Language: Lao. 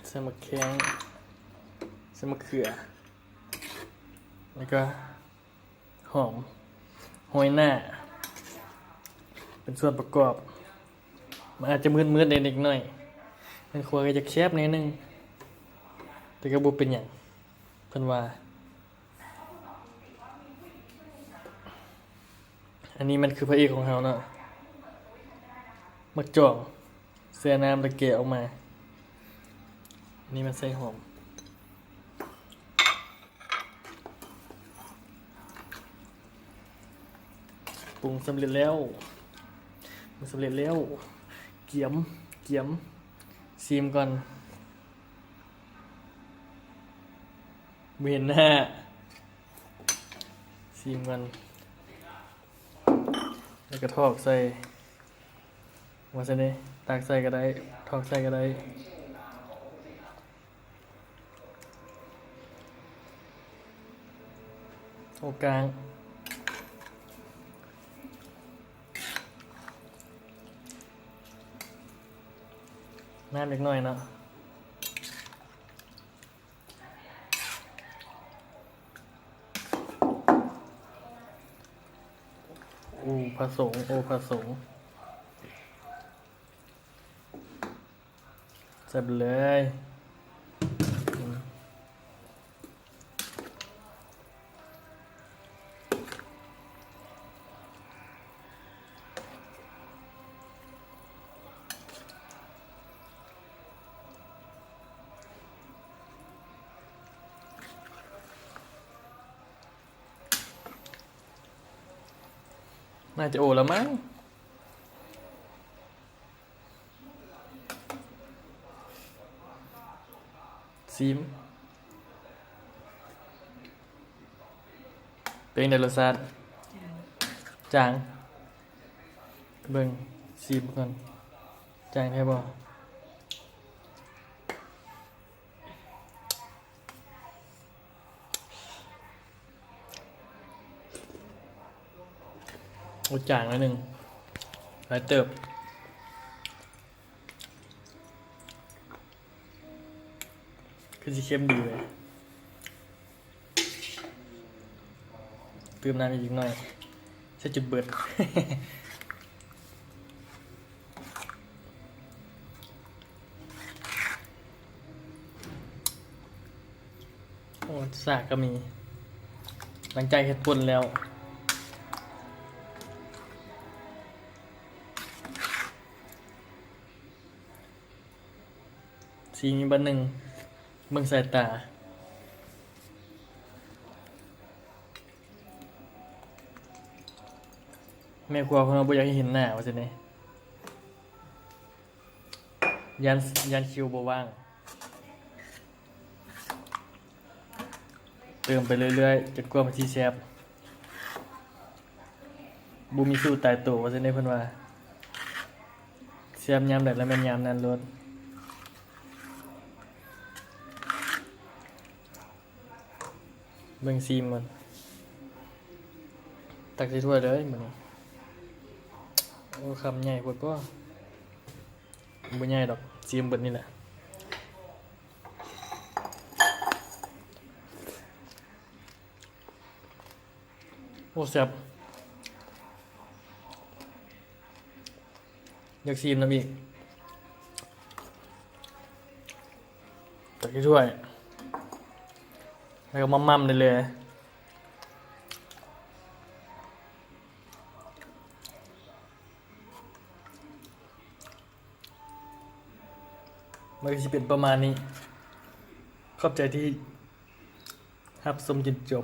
ໃສ່ໝາກແຂ້ງ ໃສ່ໝາກເຂືອ ແລ້ວກໍຫອມ ໂຮຍໜ້າ ເປັນສ່ວນປະກອບ. ມັນອາດຈະມືດໆ ແດ່ເລັກນ້ອຍ ແມ່ນຄົວກໍຢາກແຊບແດ່ໜຶ່ງ ແຕ່ກໍບໍ່ເປັນຫຍັງ ເພິ່ນວ່າ. ອັນນີ້ມັນຄືພະເອກຂອງເຮົາເນາະ ໝາກຈອງ ແຊ່ນ້ຳແລ້ວແກະອອກມາ. ອັນນີ້ມັນໃສ່ຫອມ. ປຸງສຳເລັດແລ້ວ ປຸງສຳເລັດແລ້ວ ກຽມ ກຽມ ຊີມກ່ອນ. ບໍ່ເຫັນໜ້າ ຊີມກ່ອນ ແລ້ວກໍຖອກໃສ່ ວ່າຊັ້ນເດ ຕັກໃສ່ກໍໄດ້ ຖອກໃສ່ກໍໄດ້. ໂອ້ ກ້າງ ນ້ຳເລັກນ້ອຍເນາະ. ໂອ້ ພະສົງ ໂອ້ ພະສົງ ແຊບເລີຍ. ໜ້າຈະໂອລະມັ້ງ. ຊີມ ເປັນໃດລົດຊາດ? ຈາງ ເບິ່ງ ຊີມກ່ອນ ຈາງແທ້ບໍ່? ໂອ້ ຈາງໜ້ອຍໜຶ່ງ ຫຼາຍເຕີບ ຄືຊິເຄັມດີເລີຍ. ຕື່ມນ້ຳອີກຈັກໜ້ອຍ ໃສ່ຈົນເບິດ. ໂອ້ ສາກກໍມີ ຫຼັງຈາກເຮັດປົ່ນແລ້ວ. ຊີມອີກບາດໜຶ່ງ ເບິ່ງສາຍຕາ ແມ່ຄົວເພິ່ນວ່າບໍ່ຢາກໃຫ້ເຫັນໜ້າວ່າຊັ້ນເດ ຢ້ານ ຢ້ານຄິວບໍ່ວ່າງ. ເຕີມໄປເລື້ອຍໆ ຈົນກວ່າມັນຊິແຊບ ບໍ່ມີສູດຕາຍໂຕວ່າຊັ້ນເດ ເພິ່ນວ່າ ແຊບຍາມໃດລະແມ່ນຍາມນັ້ນໂລດ. ເບິ່ງຊີມມັນ ຕັກໃສ່ຖ້ວຍເລີຍມື້ນີ້. ໂອ້ ຄຳໃຫຍ່ໂພດບໍ່? ບໍ່ໃຫຍ່ດອກ ຊີມເບິດນີ້ແຫຼະ. ໂອ້ ແຊບ ຢາກຊີມນຳອີກ. ຕັກໃສ່ຖ້ວຍ ແລ້ວກໍໝ່ຳໆ ໄດ້ເລີຍ. ມັນກໍຊິເປັນປະມານນີ້. ຂອບໃຈທີ່ຮັບຊົມຈົນຈົບ.